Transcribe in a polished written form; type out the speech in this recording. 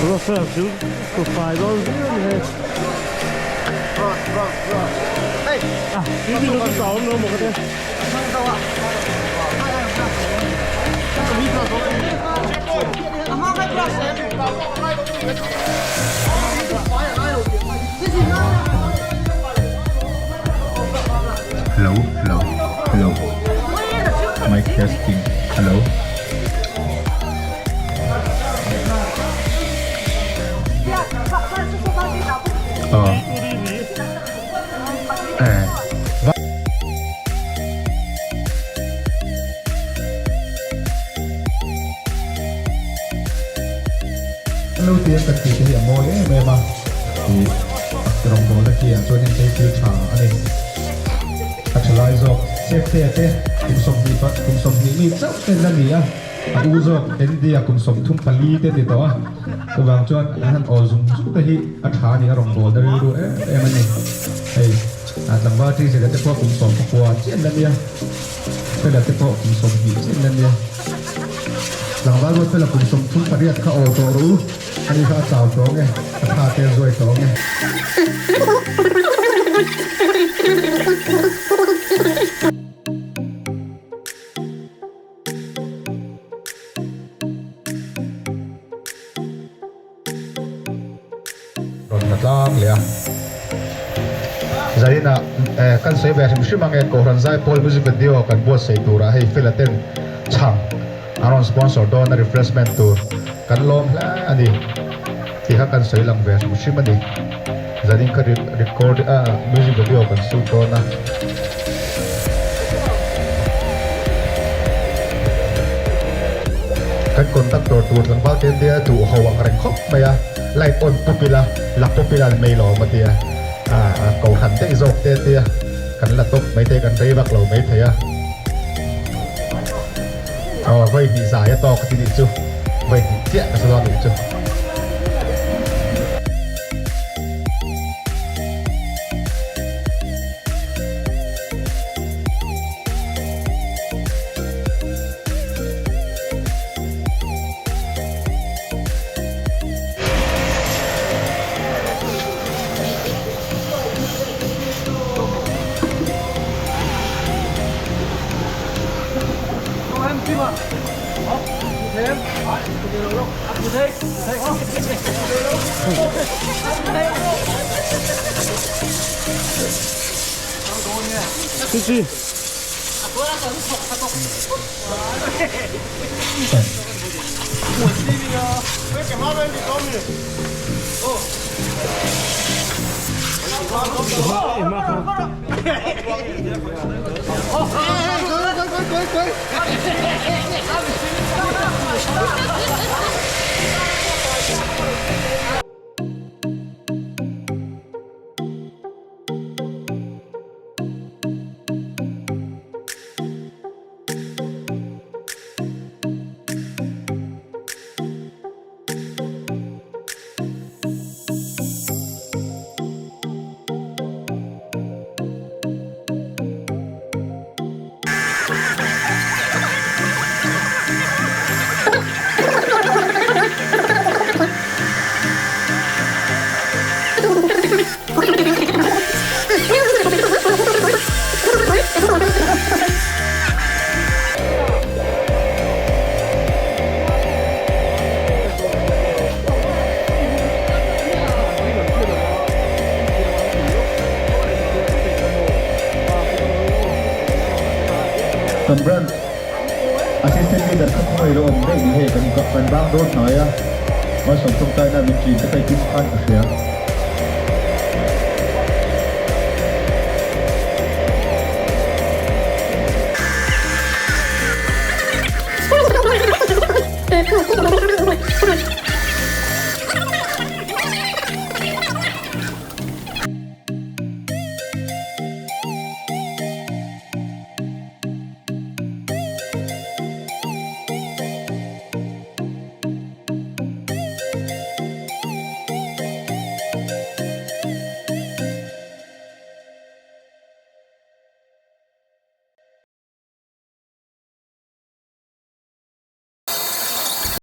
Russell chu fai dawn viau a ni hei. Hello hello hello mic testing hello aw eh Lo tia ka tih te hi a mawi em em a tih rawngbawlna khi ah chuan heng te hi thil tha a ni. A tha lai zawk Safety a te kum sawmhnih pa kum sawmhnih mi chauh ten a ni a, a u zawk Andy a kum 34 te ni tawh a, chuvang chuan an han aw zung zung te hi a tha a ni a rawngbawlna rilru em em a ni. Hei ah tlangval Tizela te pawh kum 19 chiah an la nia, Fela te pawh kum 20 chiah an la nia. Tlangval ruat Fela kum 38 kha aw tawh rawh u, ani kha a chau tawh ang e, a tha te a zuai tawh ang e. Rawn la tlang leh a. Zainah eh kan sawi ve hrim hrim ange Kohhran Zaipawl music video kan buatsaih turah hei Fela ten chhang an rawn sponsor dawn a refreshment tur kan lawm hle a ni tih kha kan sawi lang ve hrim hrim a ni. Zanin kha record ah music video kan shoot dawn a. Kan conductor tur tlangval te nia duh ho ang reng khawp mai a, light on pup ila, la pup ila an mai lo awm a tia, ah kohhran daih zawk te tia kan la tawp mai te kan rei vak lo mai thei a. Aw vawi hnih zai a tawk a ti nih chu, vawi hnih chiah ka sa dawn nih chu. Kan branch assistant leader kha khawngaih lo awm daih ni hei kan kan bang dawn hnai a malsawm tawngtaina min ṭin te kha i tum khan ka hria.